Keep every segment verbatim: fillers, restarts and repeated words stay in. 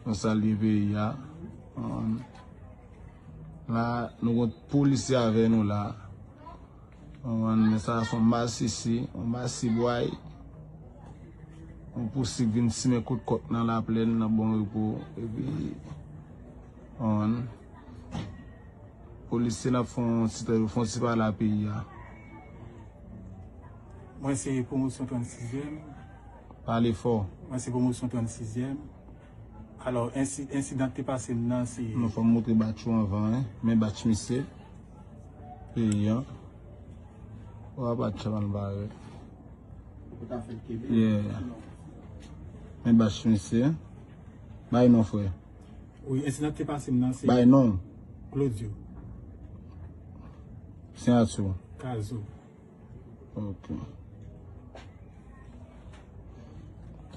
Nou salye peyi a. An, la, nou gen polisye avè nou la. An, men sa se yon masisi, yon masibway. Yon pousib vin simen kout kòk nan laplèn, nan Bon Repo. Epi, an, polisye n ap fè yon ti, fè yon ti pale a peyi a. Mwen se pwomosyon trannsizyèm. Pale fò. Mwen se pwomosyon trannsizyèm. Alò, ensi-, ensidan ki te pase m nan, se... Non, fò m montre batch ou anvan, en. Men batch misye. Peyi an. Ou pa batch mal bare. Yeah. Men batch misye. Bay non, frè. Wi, ensidan ki te pase m nan, se... Bay non. Claudio. Siyati w. Kazo. Ok.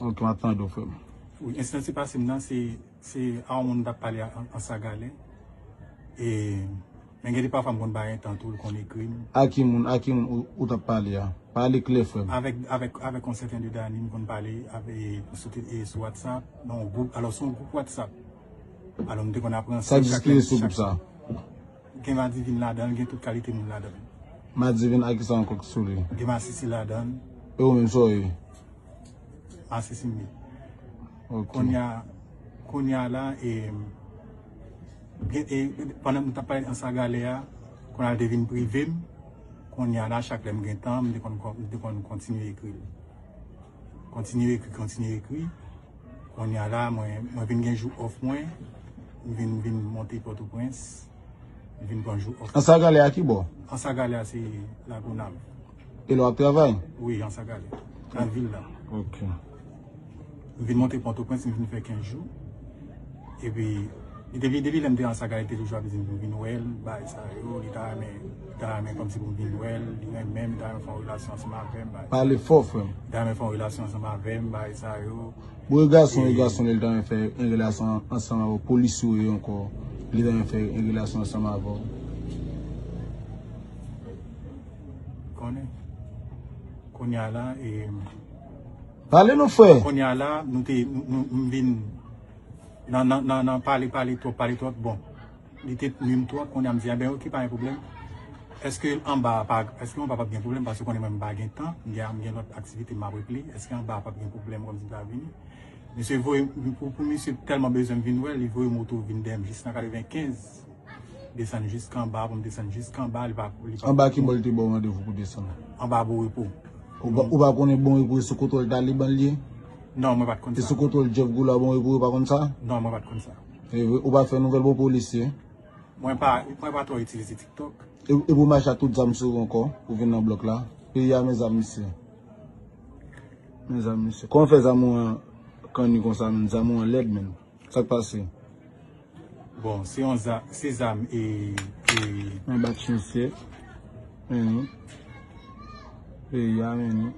Ok, m ap tande w, frè m. Wi, ensidan ki te pase m nan, se, se a yon moun m t ap pale a, an, an Sagalè. E, men gen de pafwa m konn bay entan tou, l konn ekri m. A ki moun, a ki moun ou, ou t ap pale a? Pale klè, frè m. Avèk, avèk, avèk yon sèten de Dani, m konn pale avè, sou te-, e, sou WhatsApp, nan yon gwoup, alò, se yon gwoup WhatsApp. Alò, m te konn aprann... Sa egziste sou gwoup sa? Gen Madivin ladan l, gen tout kalite moun ladan l. Madivin, a ki sa ankò ki sou li? Gen Masisi ladan l. E ou menm, sa w ye? Masisi m ye. Ok. Kounye a, kounye a la, e, gen, e, pandan m t ap pale an Sagalè a, kounye a l te vin prive m. Kounye a la, chak lè m gen tan, m te konn, m te konn kontinye ekri l. Kontinye ekri, kontinye ekri. Kounye a la, mwen, mwen vin gen jou off mwen. M vin, vin monte Pòtoprens. M vin pran jou off. An Sagalè a ki bò? An Sagalè a se Lagonav. E la w ap travay? Wi, an Sagalè. Nan vil la. Ok. M vin monte Pòtoprens, m vin fè kenz jou. Epi, li te, depi lè m te an Sagalè, li te toujou ap di m pou m vin wè l, bagay sa yo. Li ta renmen, li ta renmen kòmsi pou m vin wè l. Li renmen m, li ta renmen fè yon relasyon ansanm avè m, bagay sa yo. Pale fò, frè m. Li ta renmen fè yon relasyon ansanm avè m, bagay sa yo. Bon, e gason, e gason, li ta renmen fè yon relasyon ansanm avè w. Polisye w ye ankò. Li ta renmen fè yon relasyon ansanm avè w. Konnen. Kounye a la, e, pale non, frè. Kounye a la, nou te, nou, nou, m vin nan, nan, nan, nan pale, pale twòp, pale twòp. Bon, li te nwi m twòp, kounye a m di, enben, ok, pa gen pwoblèm. Èske anba a pa, èske anba a p ap gen pwoblèm? Paske konnen mwen m pa gen tan, m gen, m gen lòt aktivite m ap regle. Èske anba a p ap gen pwoblèm kòmsi m ta vini? Misye voye, pou, pou misye tèlman bezwen m vin wè l, li voye moto vin dèyè m jis nan katrevenkenz. Desann jiska anba, pou m desann jiska anba, li pa, li pa... Anba ki bò l te ba w randevou pou desann? Anba Bon Repo. Ou pa, ou pa konnen Bon Repo e sou kontwòl Taliban l ye? Non, mwen pa t konn sa. E sou kontwòl Jeff Goulard Bon Repo, ou pa konn sa? Non, mwen pa t konn sa. E vre, ou pa fè nouvèl bon polisye? Mwen pa, mwen pa twò itilize TikTok. E, e pou mache ak tout zam sou ou ankò, pou vin nan blòk la? Peyi a men zam misye. Men zam misye. Kòman fè zam ou an kanni konsa, men zam ou an lèd, men? Sa k pase? Bon, se yon za-, se zam e, e... Men batch misye. Men wi. Peyi a, men wi.